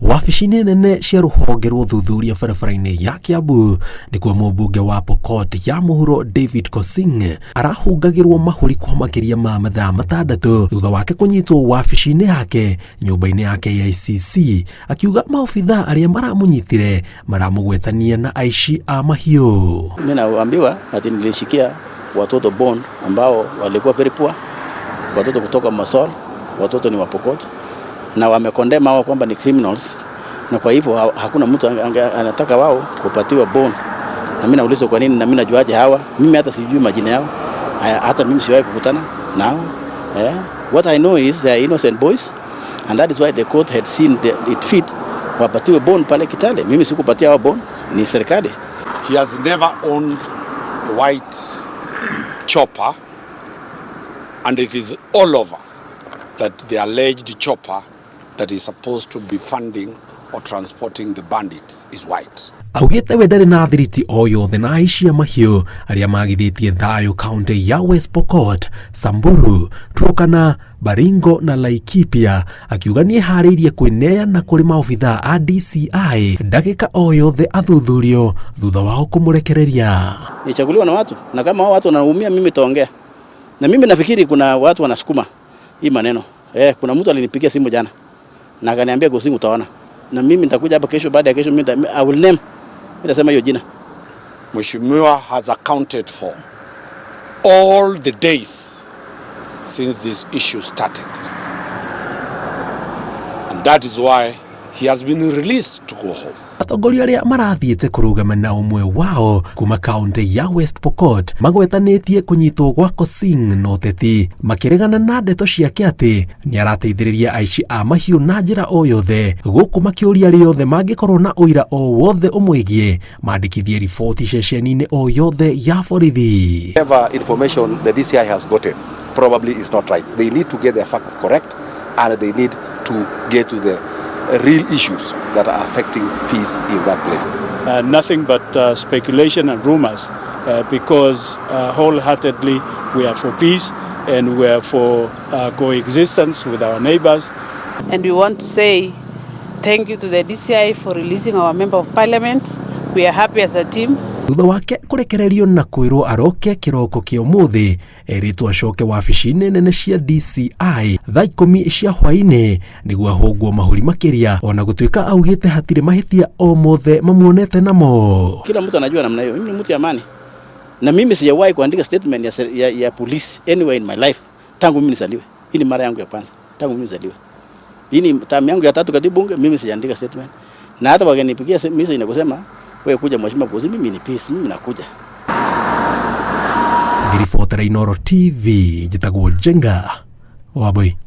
Wabici-inĩ nene cia rũhonge rwa ũthuthuria barabara-inĩ ya Kiambu nĩkuo mũmbunge wa Pokot ya mũhuro David Kosing arahungagĩrwo mahũri kwa makĩria ma mathaa 6 thutha wake kũnyitwo wabici-inĩ yake nyũmba-inĩ ya KICC, akiuga maobithaa arĩa maramũnyitire maramũgwetania na aici a mahiũ. Mimi naambiwa ati nilishikia watoto bond ambao walikuwa very poor, watoto kutoka Mosol, watoto ni wa Pokot, na wamecondemn hao kwamba ni criminals, na kwa hivyo hakuna mtu anataka wao kupatiwa bond. Na mimi nauliza kwa nini, na mimi najuaje hawa? Mimi hata sijui majina yao, hata mimi siwahi kukutana nao. Yeah. What I know is they are innocent boys, and that is why the court had seen it fit wapatiwe bond pale Kitale. Mimi sikupatia hao bond, ni serikali. He has never owned a white chopper, and it is all over that the alleged chopper that is supposed to be funding or transporting the bandits is white. Augĩte we ndarĩ na thiriti o yothe na aici a mahiũ arĩa magithĩtie thayũ kaunti ya West Pokot, Samburu, Turkana, Baringo na Laikipia, akiuga nĩeharĩirie kwĩneana kũrĩ maobithaa a DCI ndagĩka o yothe athuthurio thutha wao kũmũrekereria. Nichaguliwa na watu, na kama hao watu wanaumia, mimi taongea. Na mimi nafikiri kuna watu wanasukuma hii maneno. Kuna mtu alinipigia simu jana na akaniambia Kosing utaona. Na mimi nitakuja hapa kesho, baada ya kesho mimi I will name. Nitasema hiyo jina. Mheshimiwa has accounted for all the days since this issue started. And that is why he has been released to go home. Atongoria arĩa marathiĩte kũrũgama na ũmwe wao kuma kaunti ya West Pokot magwetanĩtie kũnyitwo gwa Kosing na ũteti, makĩregana na ndeto ciake atĩ nĩarateithĩrĩria aici a mahiũ na njĩra o yothe, gũkũ makĩũria arĩa othe mangĩkorwo na ũira o wothe ũmwĩgiĩ mandĩkithie riboti ceceni-inĩ o yothe ya borithi. Whatever information the DCI has gotten probably is not right. They need to get their facts correct, and they need to get to the real issues that are affecting peace in that place. Nothing but speculation and rumors, because wholeheartedly we are for peace and we are for coexistence with our neighbors. And we want to say thank you to the DCI for releasing our member of parliament. We are happy as a team. Thutha wake kũrekererio na kwĩrwo aroke kĩroko kĩa ũmũthĩ, erĩtwo acoke wabici-inĩ nene cia DCI thaa 10 cia hwaĩ-inĩ nĩguo ahũngwo mahũri makĩria, ona gũtuĩka augĩte hatirĩ mahĩtia o mothe mamuonete namo. Kila mtu anajua namna hiyo. Mimi ni mtu ya amani. Na mimi sijawahi kuandika statement ya police anywhere in my life tangu mimi nizaliwe. Hii ni mara yangu ya kwanza tangu mimi nizaliwe. Hii ni term yangu ya 3 katika bunge, mimi sijaandika statement. Na hata wakinipigia message na kusema wewe kuja mheshimiwa Kosing, mimi ni peace, mimi nakuja. Ngiribotera Inooro TV, njĩtagwo Njenga Wambui.